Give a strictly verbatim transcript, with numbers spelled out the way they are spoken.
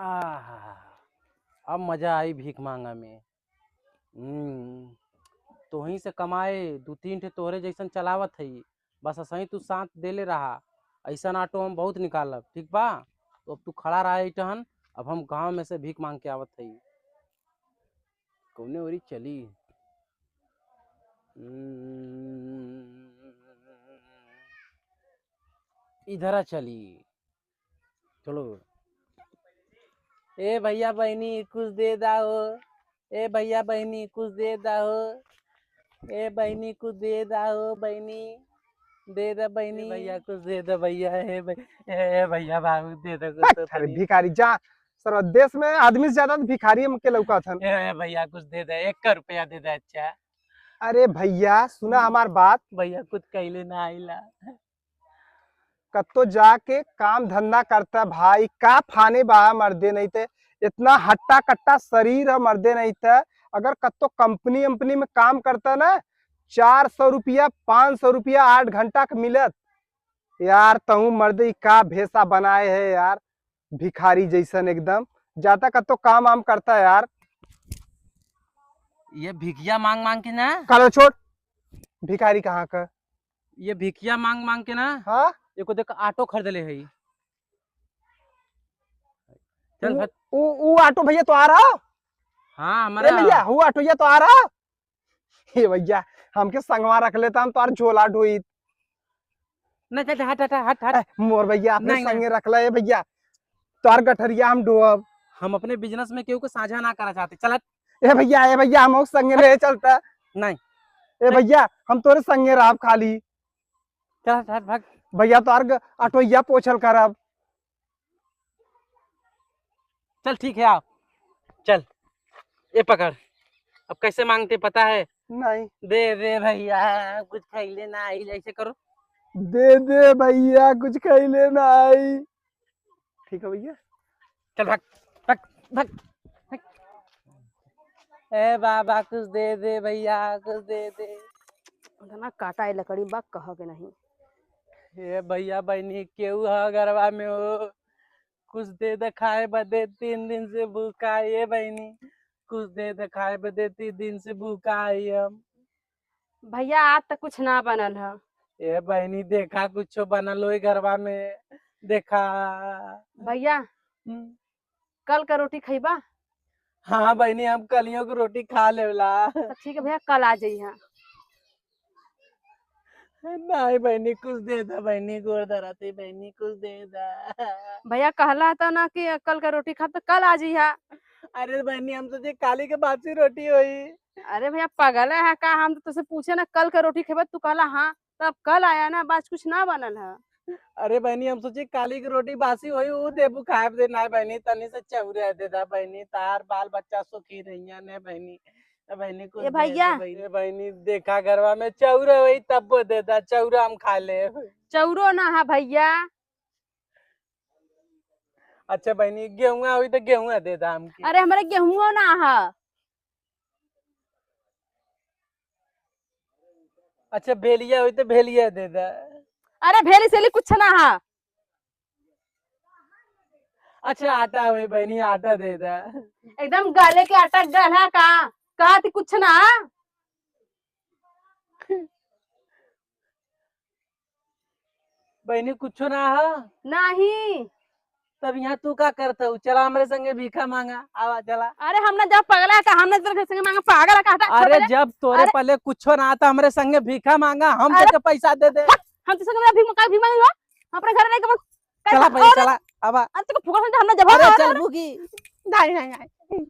आहा, अब मजा आई भीख मांगा में। हम्म, तोहीं से कमाए दू तीन ठे तोहरे जैसन चलावत हई, बस असही तू साथ देले रहा। ऐसन ऑटो हम बहुत निकालब, ठीक बा? तो अब तू खड़ा रहा एहिटहन, अब हम गांव में से भीख मांग के आवत हई। कौने ओरी चली? हम्म, इधरा चली। चलो। ए भैया बहिनी कुछ दे दा हो, ए भैया बहिनी कुछ दे दा हो, ए बहिनी कुछ दे दा हो बहिनी, दे दा बहिनी। ए भैया कुछ दे दा भैया, ए भै-, ए भैया बाबू दे दा कुछ तो अरे तनी। भिखारी जा, सारा देश में आदमी से ज्यादा तो भिखारी हमके लौकत हन। ए, ए भैया कुछ दे दा, एक रुपया दे दा अच्छा। अरे भैया सुना हमार बात। भैया कुछ कैले ना आइला। कत्तो जाके काम धंधा करता भाई, का फाने बा मर्दे, नहीं ते इतना हट्टा कट्टा शरीर है मर्दे, नहीं ते अगर कत्तो कंपनी वंपनी में काम करता ना, चार सौ रुपया, पाँच सौ रुपया आठ घंटा का मिलत। यार तहूँ मर्दे ई का भेसा बनाए है यार, भिखारी जैसन एकदम। जाता कत्तो काम वाम करता यार। ये भिखिया मांग मांग के ना। काला छोड़, भिखारी कहाँ का? ये भिखिया मांग मांग के ना। हाँ? एको देख ऑटो खरीदले है। चल उ, भट। उ, उ ऑटो भैया तो आ रहा? हाँ, ए हमारा। भैया, उ ऑटो ये तो आ रहा? हे भैया, हमके संगवा रख लेता, हम तोर झोला ढोइत। नहीं, चल, हट, हट, हट, हट। ए, मोर भैया, अपने नहीं, संगे नहीं। रख ले, ए भैया। तोर गठरिया हम ढोअब। हम अपने बिजनेस में केहू को साझा ना करा चाहते। चल हट। ए भैया, ए भैया, हम संगे ले चलता। नहीं। ए भैया, हम तोरे संगे रहब खाली। चल हट, हट, भाग। भैया, तोर ग-, अटोइया पोछल करब। चल ठीक है, आओ। चल, ये पकड़। अब कैसे मांगते पता है? नहीं। दे दे भैया, कुछ खैले ना आई, ऐसे करो। दे दे भैया, कुछ खैले ना आई। ठीक है भैया। चल भाग, भाग, भाग, भाग। ए बाबा, कुछ दे दे भैया, कुछ दे दे। इतना काटा है लकड़ी बा, कह के नहीं। ए भैया, बहिनी, केहू ह घरवा में हो? कुछ दे दे खाए बदे, तीन दिन से भूखा है, ए बहिनी। कुछ दे दे खाए बदे, तीन दिन से भूखा है हम। भैया, आज तक कुछ ना बनल ह। ए बहिनी, देखा, कुछो बनल होई घरवा में, देखा। भैया, हम्म। कल का रोटी खइबा? हाँ बहिनी, हम कलियों के रोटी खा लेवला। तो ठीक है भैया, कल आ जइहा। नहीं बहिनी, कुछ दे दा बहिनी, गोड़ धरती बहिनी, कुछ दे दा। भैया, कहला था ना कि कल का रोटी खाब, तो कल आ जइहा। अरे बहिनी, हम सोचे काली के बासी रोटी होई। अरे भैया, पगल है का? हम तो तुझसे पूछे ना, कल का रोटी खेबे, तू कहला हाँ, तब कल आया ना, बाज कुछ ना बनल है। अरे बहिनी, हम सोचे काली के रोटी बासी होई, ऊ देबू खाए दे। नहीं बहिनी, तनी से चौरा दे दा बहिनी, तार बाल बच्चा सुखी रहिया ने बहिनी। ए बहिनी, कुछ ए दे भैया। दे बहिनी। ए बहिनी, देखा घरवा में चौरा होई तब वो दे दा, चौरा हम खा ले। चौरो ना है भैया। अच्छा बहिनी, गेहुआ होई तो गेहुआ दे दा हमके। अरे हमरे गेहुओ ना है। अच्छा भेलिया होई तो भेलिया दे दा। अरे भेली सेली कुछ ना है। अच्छा आटा होई बहिनी, आटा दे दा। एकदम गले के आटा गल है का? कहत कुछ ना। बहिनी कुछो ना है? नहीं। तब यहाँ तू का करत हऊ? चला हमरे संगे भीखा मांगा, आवा चला। अरे हम ना जब पगला है का, हम ना तेरे संगे मांगा, पागल है का? हटा, अरे छोड़ दे। जब तोरे अरे। पहले कुछो ना आता, हमरे संगे भीखा मांगा, हम अरे। तुझे पैसा दे दे। हट, हम तो संगे मेरा भीख मांगा, भीख मांगा, अपने घर नहीं कब। चला भाई, और चला, आवा। अरे तो फुकट में हम ना जब अरे और, चल और। भूखी। नहीं, नहीं, नहीं।